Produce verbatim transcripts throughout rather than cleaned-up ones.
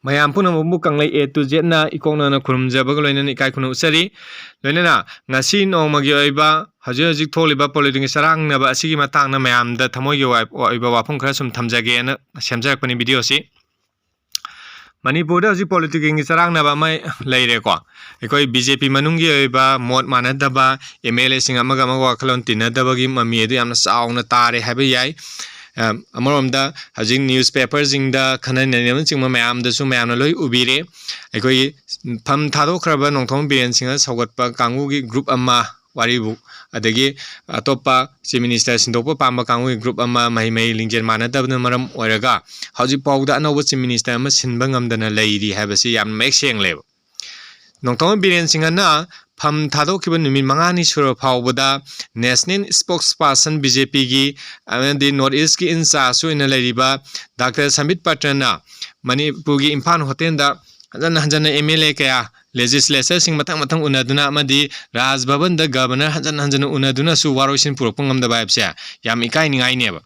ꯃꯌꯥꯝ ꯄꯨꯝꯅꯃꯛꯄꯨ ꯀꯪꯂꯩ A to Zꯅ ꯏꯀꯣꯛꯅꯅ ꯈꯨꯔꯨꯝꯖꯕꯒ ꯂꯣꯏꯅꯅ ꯏꯀꯥꯏ ꯈꯨꯝꯅꯧ ꯎꯠꯆꯔꯤ꯫ ꯂꯣꯏꯅꯅ ꯉꯁꯤ ꯅꯣꯡꯃꯒꯤ ꯑꯣꯏꯕ ꯍꯧꯖꯤꯛ ꯍꯧꯖꯤꯛ ꯊꯣꯛꯂꯤꯕ ꯄꯣꯂꯤꯇꯤꯛꯀꯤ ꯆꯔꯥꯡꯅꯕ ꯑꯁꯤꯒꯤ ꯃꯇꯥꯡꯗ ꯃꯌꯥꯝꯗ ꯊꯃꯣꯏꯒꯤ ꯋꯥ-, ꯑꯣꯏꯕ ꯋꯥꯐꯝ ꯈꯔ ꯁꯨꯝ ꯊꯝꯖꯒꯦꯅ ꯁꯦꯝꯖꯔꯛꯄꯅꯤ ꯚꯤꯗꯤꯑꯣꯁꯤ꯫ ꯃꯅꯤꯄꯨꯔꯗ ꯍꯧꯖꯤꯛ ꯄꯣꯂꯤꯇꯤꯛꯀꯤ ꯆꯔꯥꯡꯅꯕ ꯑꯃ ꯂꯩꯔꯦꯀꯣ꯫ ꯑꯩꯈꯣꯏ BJP ꯃꯅꯨꯡꯒꯤ ꯑꯣꯏꯕ ꯃꯣꯠ ꯃꯥꯟꯅꯗꯕ, MLAꯁꯤꯡ ꯑꯃꯒ ꯑꯃꯒ ꯋꯥꯈꯜꯂꯣꯟ ꯇꯤꯟꯅꯗꯕꯒꯤ ꯃꯃꯤ ꯑꯗꯨ ꯌꯥꯝꯅ ꯆꯥꯎꯅ ꯇꯥꯔꯦ ꯍꯥꯏꯕ ꯌꯥꯏ꯫ ꯑ, ꯑꯃꯔꯣꯝꯗ ꯍꯧꯖꯤꯛ newspaperꯁꯤꯡꯗ ꯈꯟꯅ ꯅꯩꯅꯕꯅꯆꯤꯡꯕ ꯃꯌꯥꯝꯗꯁꯨ ꯃꯌꯥꯝꯅ ꯂꯣꯏ ꯎꯕꯤꯔꯦ꯫ ꯑꯩꯈꯣꯏꯒꯤ ꯐꯝ ꯊꯥꯗꯣꯛꯈ꯭ꯔꯕ ꯅꯣꯡꯊꯣꯝꯕꯝ ꯕꯤꯔꯦꯟ ꯁꯤꯡꯍ ꯁꯧꯒꯠꯄ ꯀꯥꯡꯕꯨꯒꯤ group ꯑꯃ ꯋꯥꯔꯤꯕꯨ, ꯑꯗꯒꯤ ꯑꯇꯣꯞꯄ Chief Minister ꯁꯤꯟꯗꯣꯛꯄ ꯄꯥꯝꯕ ꯀꯥꯡꯕꯨꯒꯤ group ꯑꯃ ꯃꯍꯩ ꯃꯍꯩ ꯂꯤꯡꯖꯦꯜ ꯃꯥꯟꯅꯗꯕꯅ ꯃꯔꯝ ꯑꯣꯏꯔꯒ ꯍꯧꯖꯤꯛ ꯐꯥꯎꯕꯗ ꯑꯅꯧꯕ Chief Minister ꯑꯃ ꯁꯤꯟꯕ ꯉꯝꯗꯅ ꯂꯩꯔꯤ ꯍꯥꯏꯕꯁꯤ ꯌꯥꯝꯅ ꯃꯌꯦꯛ ꯁꯦꯡꯂꯦꯕ꯫ ꯅꯣꯡꯊꯣꯝꯕꯝ ꯕꯤꯔꯦꯟ ꯁꯤꯡꯍꯅ ꯐꯝ ꯊꯥꯗꯣꯛꯈꯤꯕ ꯅꯨꯃꯤꯠ ꯃꯉꯥꯅꯤ ꯁꯨꯔ ꯐꯥꯎꯕꯗ National Spokesperson BJPꯒꯤ ꯑꯃꯗꯤ North Eastꯀꯤ in charge ꯑꯣꯏꯅ ꯂꯩꯔꯤꯕ Doctor ꯁꯝꯕꯤꯠ ꯄꯇ꯭ꯔꯅ ꯃꯅꯤꯄꯨꯔꯒꯤ ꯏꯝꯐꯥꯜ ꯍꯣꯇꯦꯜꯗ ꯍꯟꯖꯟ ꯍꯟꯖꯟꯅ MLA ꯀꯌꯥ, legislatorꯁꯤꯡ ꯃꯊꯪ ꯃꯊꯪ ꯎꯅꯗꯨꯅ ꯑꯃꯗꯤ ꯔꯥꯖ ꯚꯕꯟꯗ Governor ꯍꯟꯖꯟ ꯍꯟꯖꯟꯅ ꯎꯅꯗꯨꯅꯁꯨ ꯋꯥꯔꯣꯏꯁꯤꯟ ꯄꯨꯔꯛꯄ ꯉꯝꯗꯕ ꯍꯥꯏꯕꯁꯦ ꯌꯥꯝ ꯏꯀꯥꯏꯅꯤꯡꯉꯥꯏꯅꯦꯕ꯫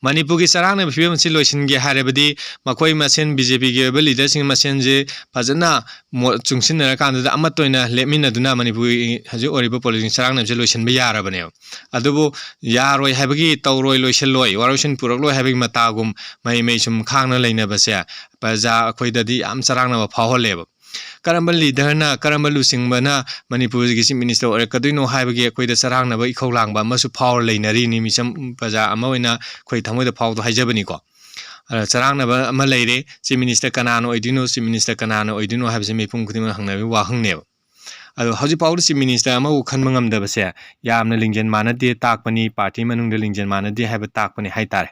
ꯃꯅꯤꯄꯨꯔꯒꯤ ꯆꯔꯥꯡꯅꯕ ꯐꯤꯕꯝ ꯑꯁꯤ ꯂꯣꯏꯁꯤꯟꯒꯦ ꯍꯥꯏꯔꯕꯗꯤ ꯃꯈꯣꯏ ꯃꯁꯦꯟ, BJPꯒꯤ ꯑꯣꯏꯕ leaderꯁꯤꯡ ꯃꯁꯦꯟꯁꯦ ꯐꯖꯅ ꯃꯣꯠ ꯆꯨꯡꯁꯤꯟꯅꯔꯀꯥꯟꯗꯨꯗ ꯑꯃꯠꯇ ꯑꯣꯏꯅ ꯂꯦꯞꯃꯤꯟꯅꯗꯨꯅ ꯃꯅꯤꯄꯨꯔꯒꯤ ꯍꯧꯖꯤꯛ ꯑꯣꯏꯔꯤꯕ ꯄꯣꯂꯤꯇꯤꯛꯁ ꯆꯔꯥꯡꯅꯕꯁꯦ ꯂꯣꯏꯁꯤꯟꯕ ꯌꯥꯔꯕꯅꯦꯕ꯫ ꯑꯗꯨꯕꯨ ꯌꯥꯔꯣꯏ ꯍꯥꯏꯕꯒꯤ, ꯇꯧꯔꯣꯏ, ꯂꯣꯏꯁꯤꯜꯂꯣꯏ, ꯋꯥꯔꯣꯏꯁꯤꯟ ꯄꯨꯔꯛꯂꯣꯏ ꯍꯥꯏꯕꯒꯤ ꯃꯇꯥꯒꯨꯝ ꯃꯍꯩ ꯃꯍꯩ ꯁꯨꯝ ꯈꯥꯡꯅ ꯂꯩꯅꯕꯁꯦ ꯄ꯭ꯔꯖꯥ ꯑꯩꯈꯣꯏꯗꯗꯤ ꯌꯥꯝ ꯆꯔꯥꯡꯅꯕ ꯐꯥꯎꯍꯜꯂꯦꯕ꯫ ꯀꯔꯝꯕ leaderꯅ, ꯀꯔꯝꯕ ꯂꯨꯆꯤꯡꯕꯅ ꯃꯅꯤꯄꯨꯔꯒꯤ Chief Minister ꯑꯣꯏꯔꯛꯀꯗꯣꯏꯅꯣ ꯍꯥꯏꯕꯒꯤ ꯑꯩꯈꯣꯏꯗ ꯆꯔꯥꯡꯅꯕ ꯏꯈꯧ ꯂꯥꯡꯕ ꯑꯃꯁꯨ ꯐꯥꯎꯔ ꯂꯩꯅꯔꯤꯅꯤ ꯃꯤꯆꯝ ꯄ꯭ꯔꯖꯥ ꯑꯃ ꯑꯣꯏꯅ ꯑꯩꯈꯣꯏ ꯊꯃꯣꯏꯗ ꯐꯥꯎꯕꯗꯣ ꯍꯥꯏꯖꯕꯅꯤꯀꯣ꯫ ꯑ, ꯆꯔꯥꯡꯅꯕ ꯑꯃ ꯂꯩꯔꯦ, Chief Minister ꯀꯅꯥꯅ ꯑꯣꯏꯗꯣꯏꯅꯣ, Chief Minister ꯀꯅꯥꯅ ꯑꯣꯏꯗꯣꯏꯅꯣ ꯍꯥꯏꯕꯁꯤ ꯃꯤꯄꯨꯝ ꯈꯨꯗꯤꯡꯃꯛꯅ ꯍꯪꯅꯕꯒꯤ ꯋꯥꯍꯪꯅꯦꯕ꯫ ꯑꯗꯣ ꯍꯧꯖꯤꯛ ꯐꯥꯎꯕꯗ Chief Minister ꯑꯃꯕꯨ ꯈꯟꯕ ꯉꯝꯗꯕꯁꯦ ꯌꯥꯝꯅ ꯂꯤꯡꯖꯦꯜ ꯃꯥꯟꯅꯗꯦ ꯇꯥꯛꯄꯅꯤ, party ꯃꯅꯨꯡꯗ ꯂꯤꯡꯖꯦꯜ ꯃꯥꯟꯅꯗꯦ ꯍꯥꯏꯕ ꯇꯥꯛꯄꯅꯤ ꯍꯥꯏꯇꯥꯔꯦ꯫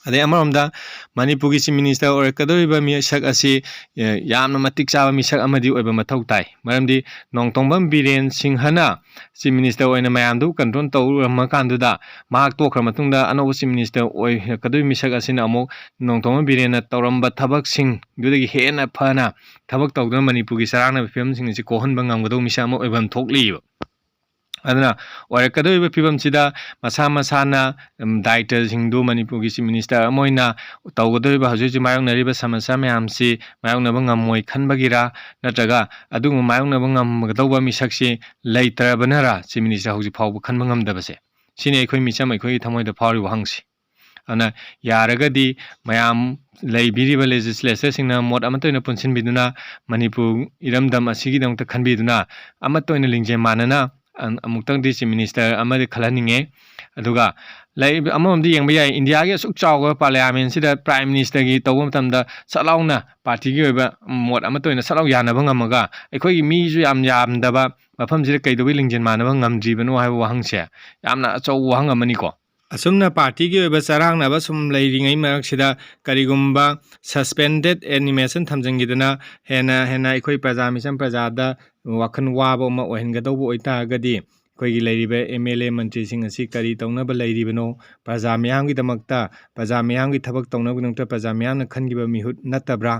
ꯑꯗꯩ ꯑꯃꯔꯣꯝꯗ ꯃꯅꯤꯄꯨꯔꯒꯤ Chief Minister ꯑꯣꯏꯔꯛꯀꯗꯧꯔꯤꯕ ꯃꯤꯁꯛ ꯑꯁꯤ, ꯑꯦ, ꯌꯥꯝꯅ ꯃꯇꯤꯛ ꯆꯥꯕ ꯃꯤꯁꯛ ꯑꯃꯗꯤ ꯑꯣꯏꯕ ꯃꯊꯧ ꯇꯥꯏ꯫ ꯃꯔꯝꯗꯤ ꯅꯣꯡꯊꯣꯝꯕꯝ ꯕꯤꯔꯦꯟ ꯁꯤꯡꯍꯅ Chief Minister ꯑꯣꯏꯅ ꯃꯌꯥꯝꯗꯨ control ꯇꯧꯔꯝꯃꯀꯥꯟꯗꯨꯗ ꯃꯍꯥꯛ ꯇꯣꯛꯈ꯭ꯔ ꯃꯇꯨꯡꯗ ꯑꯅꯧꯕ Chief Minister ꯑꯣꯏꯔꯛꯀꯗꯧꯔꯤꯕ ꯃꯤꯁꯛ ꯑꯁꯤꯅ ꯑꯃꯨꯛ ꯅꯣꯡꯊꯣꯝꯕꯝ ꯕꯤꯔꯦꯟꯅ ꯇꯧꯔꯝꯕ ꯊꯕꯛꯁꯤꯡꯗꯨꯗꯒꯤ ꯍꯦꯟꯅ ꯐꯅ ꯊꯕꯛ ꯇꯧꯗꯨꯅ ꯃꯅꯤꯄꯨꯔꯒꯤ ꯆꯔꯥꯡꯅꯕ ꯐꯤꯕꯝꯁꯤꯡ ꯑꯁꯤ ꯀꯣꯛꯍꯟꯕ ꯉꯝꯒꯗꯧꯕ ꯃꯤꯁꯛ ꯑꯃ ꯑꯣꯏꯐꯝ ꯊꯣꯛꯂꯤꯕ꯫ ꯑꯗꯨꯅ ꯑꯣꯏꯔꯛꯀꯗꯧꯔꯤꯕ ꯐꯤꯕꯝꯁꯤꯗ ꯃꯁꯥ ꯃꯁꯥꯅ, ꯎꯝ, ꯗꯥꯏꯇꯁꯤꯡꯗꯨ ꯃꯅꯤꯄꯨꯔꯒꯤ Chief Minister ꯑꯃ ꯑꯣꯏꯅ ꯇꯧꯒꯗꯧꯔꯤꯕ ꯍꯧꯖꯤꯛ ꯍꯧꯖꯤꯛ ꯃꯥꯌꯣꯛꯅꯔꯤꯕ ꯁꯃꯁ꯭ꯌꯥ ꯃꯌꯥꯝꯁꯤ ꯃꯥꯌꯣꯛꯅꯕ ꯉꯝꯃꯣꯏ ꯈꯟꯕꯒꯤꯔꯥ, ꯅꯠꯇ꯭ꯔꯒ ꯑꯗꯨꯒꯨꯝꯕ ꯃꯥꯌꯣꯛꯅꯕ ꯉꯝꯒꯗꯧꯕ ꯃꯤꯁꯛꯁꯤ ꯂꯩꯇ꯭ꯔꯕꯅꯔꯥ Chief Minister ꯍꯧꯖꯤꯛ ꯐꯥꯎꯕ ꯈꯟꯕ ꯉꯝꯗꯕꯁꯦ? ꯁꯤꯅꯤ ꯑꯩꯈꯣꯏ ꯃꯤꯆꯝ ꯑꯩꯈꯣꯏꯒꯤ ꯊꯃꯣꯏꯗ ꯐꯥꯎꯔꯤꯕ ꯋꯥꯍꯪꯁꯤ꯫ ꯑꯗꯨꯅ ꯌꯥꯔꯒꯗꯤ ꯃꯌꯥꯝ ꯂꯩꯕꯤꯔꯤꯕ legislatorꯁꯤꯡꯅ ꯃꯣꯠ ꯑꯃꯠꯇ ꯑꯣꯏꯅ ꯄꯨꯟꯁꯤꯟꯕꯤꯗꯨꯅ ꯃꯅꯤꯄꯨꯔ ꯏꯔꯝꯗꯝ ꯑꯁꯤꯒꯤꯗꯃꯛꯇ ꯈꯟꯕꯤꯗꯨꯅ ꯑꯃꯠꯇ ꯑꯣꯏꯅ ꯂꯤꯡꯖꯦꯜ ꯃꯥꯟꯅꯅ ꯑ-, ꯑꯃꯨꯛꯇꯪꯗꯤ Chief Minister ꯑꯃꯗꯤ ꯈꯜꯍꯟꯅꯤꯡꯉꯦ꯫ ꯑꯗꯨꯒ ꯂꯩ-, ꯑꯃꯔꯣꯝꯗ ꯌꯦꯡꯕ ꯌꯥꯏ, ꯏꯟꯗꯤꯌꯥꯒꯤ ꯑꯁꯨꯛ ꯆꯥꯎꯕ Parliamentꯁꯤꯗ Prime Ministerꯒꯤ ꯇꯧꯕ ꯃꯇꯝꯗ ꯁꯠ ꯂꯥꯎꯅ partyꯒꯤ ꯑꯣꯏꯕ ꯃꯣꯠ ꯑꯃꯠꯇ ꯑꯣꯏꯅ ꯁꯠ ꯂꯥꯎ ꯌꯥꯅꯕ ꯉꯝꯃꯒ ꯑꯩꯈꯣꯏꯒꯤ ꯃꯤꯁꯨ ꯌꯥꯝ ꯌꯥꯝꯗꯕ ꯃꯐꯝꯁꯤꯗ ꯀꯩꯗꯧꯕꯩ ꯂꯤꯡꯖꯦꯜ ꯃꯥꯟꯅꯕ ꯉꯝꯗ꯭ꯔꯤꯕꯅꯣ ꯍꯥꯏꯕ ꯋꯥꯍꯪꯁꯦ ꯌꯥꯝꯅ ꯑꯆꯧꯕ ꯋꯥꯍꯪ ꯑꯃꯅꯤꯀꯣ꯫ ꯑꯁꯨꯝꯅ partyꯒꯤ ꯑꯣꯏꯕ ꯆꯔꯥꯡꯅꯕ ꯁꯨꯝ ꯂꯩꯔꯤꯉꯩ ꯃꯔꯛꯁꯤꯗ ꯀꯔꯤꯒꯨꯝꯕ suspended animation ꯊꯝꯖꯤꯟꯈꯤꯗꯅ ꯍꯦꯟꯅ ꯍꯦꯟꯅ ꯑꯩꯈꯣꯏ ꯄ꯭ꯔꯖꯥ ꯃꯤꯆꯝ ꯄ꯭ꯔꯖꯥꯗ ꯋꯥꯈꯜ ꯋꯥꯕ ꯑꯃ ꯑꯣꯏꯍꯟꯒꯗꯧꯕ ꯑꯣꯏꯇꯥꯔꯒꯗꯤ ꯑꯩꯈꯣꯏꯒꯤ ꯂꯩꯔꯤꯕ MLA ꯃꯟꯇ꯭ꯔꯤꯁꯤꯡ ꯑꯁꯤ ꯀꯔꯤ ꯇꯧꯅꯕ ꯂꯩꯔꯤꯕꯅꯣ? ꯄ꯭ꯔꯖꯥ ꯃꯤꯌꯥꯝꯒꯤꯗꯃꯛꯇ, ꯄ꯭ꯔꯖꯥ ꯃꯤꯌꯥꯝꯒꯤ ꯊꯕꯛ ꯇꯧꯅꯕꯒꯤꯗꯃꯛꯇ ꯄ꯭ꯔꯖꯥ ꯃꯤꯌꯥꯝꯅ ꯈꯟꯈꯤꯕ ꯃꯤꯍꯨꯠ ꯅꯠꯇꯕ꯭ꯔꯥ?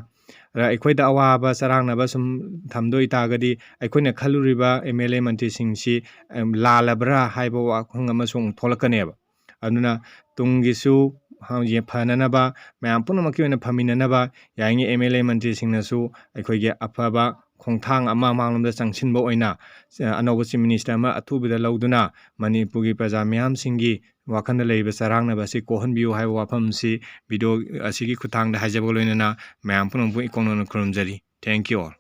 ꯑꯗ ꯑꯩꯈꯣꯏꯗ ꯑꯋꯥꯕ ꯆꯔꯥꯡꯅꯕ ꯁꯨꯝ ꯊꯝꯗꯣꯏ ꯇꯥꯔꯒꯗꯤ ꯑꯩꯈꯣꯏꯅ ꯈꯜꯂꯨꯔꯤꯕ MLA ꯃꯟꯇ꯭ꯔꯤꯁꯤꯡꯁꯤ, ꯑꯝ, ꯂꯥꯜꯂꯕ꯭ꯔꯥ ꯍꯥꯏꯕ ꯋꯥꯍꯪ ꯑꯃꯁꯨ ꯑꯃꯨꯛ ꯊꯣꯛꯂꯛꯀꯅꯦꯕ꯫ ꯑꯗꯨꯅ ꯇꯨꯡꯒꯤꯁꯨ ꯍꯧꯖꯤꯛ ꯐꯅꯅꯕ, ꯃꯌꯥꯝ ꯄꯨꯝꯅꯃꯛꯀꯤ ꯑꯣꯏꯅ ꯐꯃꯤꯟꯅꯅꯕ ꯌꯥꯔꯤꯉꯩ MLA ꯃꯟꯇ꯭ꯔꯤꯁꯤꯡꯅꯁꯨ ꯑꯩꯈꯣꯏꯒꯤ ꯑꯐꯕ ꯈꯣꯡꯊꯥꯡ ꯑꯃ ꯃꯥꯡꯂꯣꯝꯗ ꯆꯪꯁꯤꯟꯕ ꯑꯣꯏꯅ, ꯑ, ꯑꯅꯧꯕ Chief Minister ꯑꯃ ꯑꯊꯨꯕꯗ ꯂꯧꯗꯨꯅ ꯃꯅꯤꯄꯨꯔꯒꯤ ꯄ꯭ꯔꯖꯥ ꯃꯤꯌꯥꯝꯁꯤꯡꯒꯤ ꯋꯥꯈꯜꯗ ꯂꯩꯔꯤꯕ ꯆꯔꯥꯡꯅꯕ ꯑꯁꯤ ꯀꯣꯛꯍꯟꯕꯤꯌꯨ ꯍꯥꯏꯕ ꯋꯥꯐꯝ ꯑꯁꯤ video ꯑꯁꯤꯒꯤ ꯈꯨꯠꯊꯥꯡꯗ ꯍꯥꯏꯖꯕꯒ ꯂꯣꯏꯅꯅ ꯃꯌꯥꯝ ꯄꯨꯝꯅꯃꯛꯄꯨ ꯏꯀꯣꯛ ꯅꯧꯅ ꯈꯨꯔꯨꯝꯖꯔꯤ꯫ Thank you all.